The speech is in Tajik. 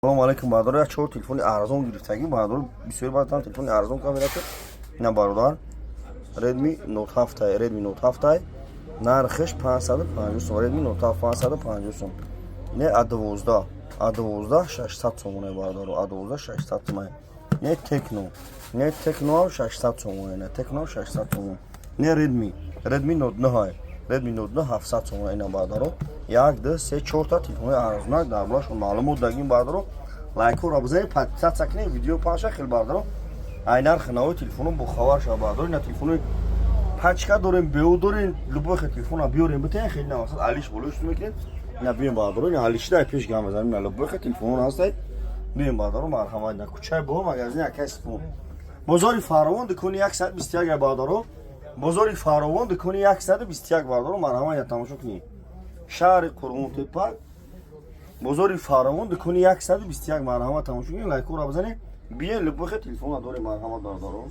Салому алейкум, бародаро. Як чор телефони арзон гирифтагӣ, бародаро. Бисёри баъдан телефони арзон камерата. Ина, бародар, Redmi Note 7, Redmi Note 7, нархиш 550 сом. Redmi Note 7 550 сом. Не A12, A12 600 сомоне, бародаро, A12 600 сомоне. Не Tecno, не Tecno 600 сомоне, не Tecno 600 сомон. Не Redmi, Redmi Note 9, Redmi Note 9 700 сомоне. Ина, бародаро, як, ду, се, чорта телефони арзонак дар борашон маълумот дагим, бародаро. Лайкҳоро бизанед, подписаться кунед, видео паша хел, бародаро. Ай нархи нави телефоно бохабар шава, бародаро. Ина телефони пачка дорем, беу дорем, любой хел телефона биёрем, битен, хеле на масалан алиш болош мекунед. Ина биём, бародаро, ина алиши дай пеш гам мезанем. Ина любой хел телефон ҳастай, биём, бародаро, марҳамат. Ина кӯчаи бо магазини акай Сифон, бозори Фаровон, дукони 121, бародаро, бозори Фаровон, дукони 121, бародаро, марҳамат. Ина тамошо кунед, шаҳри Қурғонтепа, бозори Фаровон, дукони 121, марҳамат, тамошо кунед, лайкҳоро бизанед, биён, любой хел телефона дорем, марҳамат, бародаро.